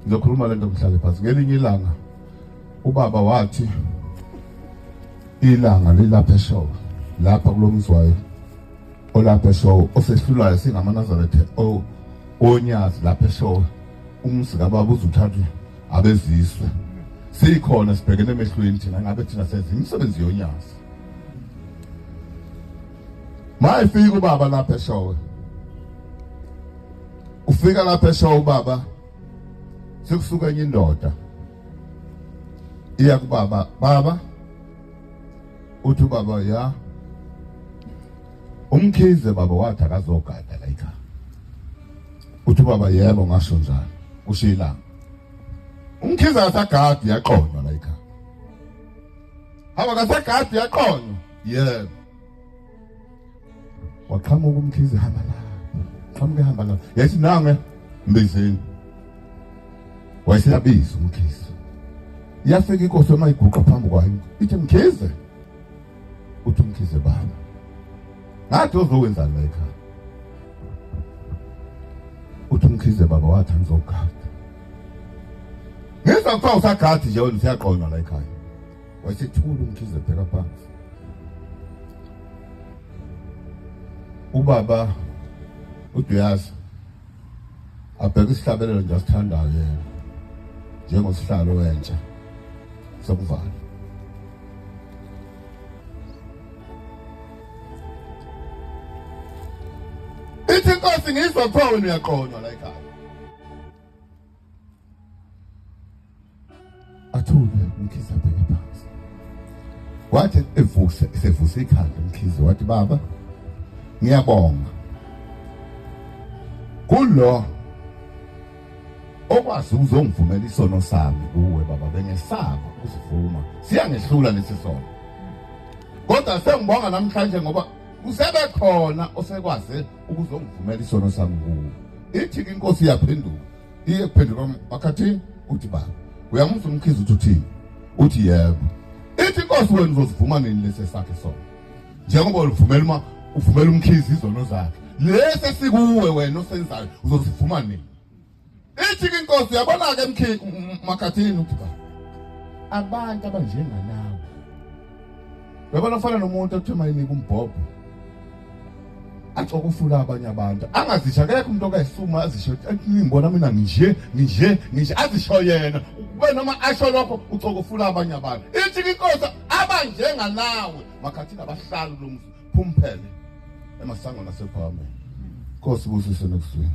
Ngizokhuluma lento ngihlale phansi. Ngelinye ilanga ubaba wathi ilanga lilapha eshowe lapha kulomzwayo olapha eshowe osehlulayo singamaNazaretha onyazi lapha eshowe umuzi kababa uzuthathwe abezizwe sikhona sibhekene emehlweni thina ngabe thina senza imisebenzi yonyazi. Mayifika ubaba lapha eshowe, ufika lapha eshowe ubaba, sekusuka enye indoda iya kubaba. Baba, uthi ubaba, ya uMkhize baba wathi akazogada la ekhaya. Uthi ubaba, yebo, ngasho njalo. Usho ilanga uMkhize akasagadi, yaqonywa la ekhaya. Haba, kasagadi, yaqonywa. Yebo, waqhamuka uMkhize, hamba la, qhamuka, hamba la. Yathi nange mbizeni, wayeseyabiza uMkhize. Yafika inkosi uma iguqa phambi kwayo, ithi, Mkhize. Uthi uMkhize, baba, ngathi ozokwenzani la ekhaya? Uthi uMkhize, baba wathi angizogada. Ngizwa kuthiwa usagadi nje wena, usiyaqonywa la ekhaya. Wayesethula uMkhize, bheka phansi. Ubaba uDuyazi abheka isihlabelelo nje asithandayo yena njengosihlalo wentsha sokuvala. Ithi inkosi, ngizwa kuthiwa wena uyaqonywa la ekhaya. Athule uMkhize, abheke phansi. Wathi evuse, esevuse ikhanda uMkhize, wathi, baba, ngiyabonga kulo okwazi uzongivumela isono sami kuwe baba. Bengesaba ukuzivuma, siyangehlula lesi sono, kodwa sengibonga namhlanje ngoba kusebe khona osekwazi ukuzongivumela isono sami kuwe. Ithi ke inkosi iyaphenduka, iye kuphenduka Makhathini. Uthi, baba, uyamuzwa uMkhize uthi uthini? Uthi, yebo. Ithi inkosi, wena uzosivuma nini lesi sakhe sona, njengoba ulivumela uma uvumela uMkhize izono zakhe? Lesi esikuwe wena osenzayo uzosivuma nini? Ithi ke inkosi, uyabona-ke mkhi Makhathini, uthi ba abantu abanjenganawe, uyabona, ufana nomuntu othiwa mayinika umbhobho acokufula abanye abantu, angazisho. Akekho umuntu okayisuma azisho, ngibona mina nginje, nginje, nginje, azisho yena kube noma asho lokho ucokufula abanye abantu. Ithi inkosi, abanjenganawe Makhathini abahlali kulo muzi, phumphele emasangweni asePhakameni. Nkosi busise nekuzwini.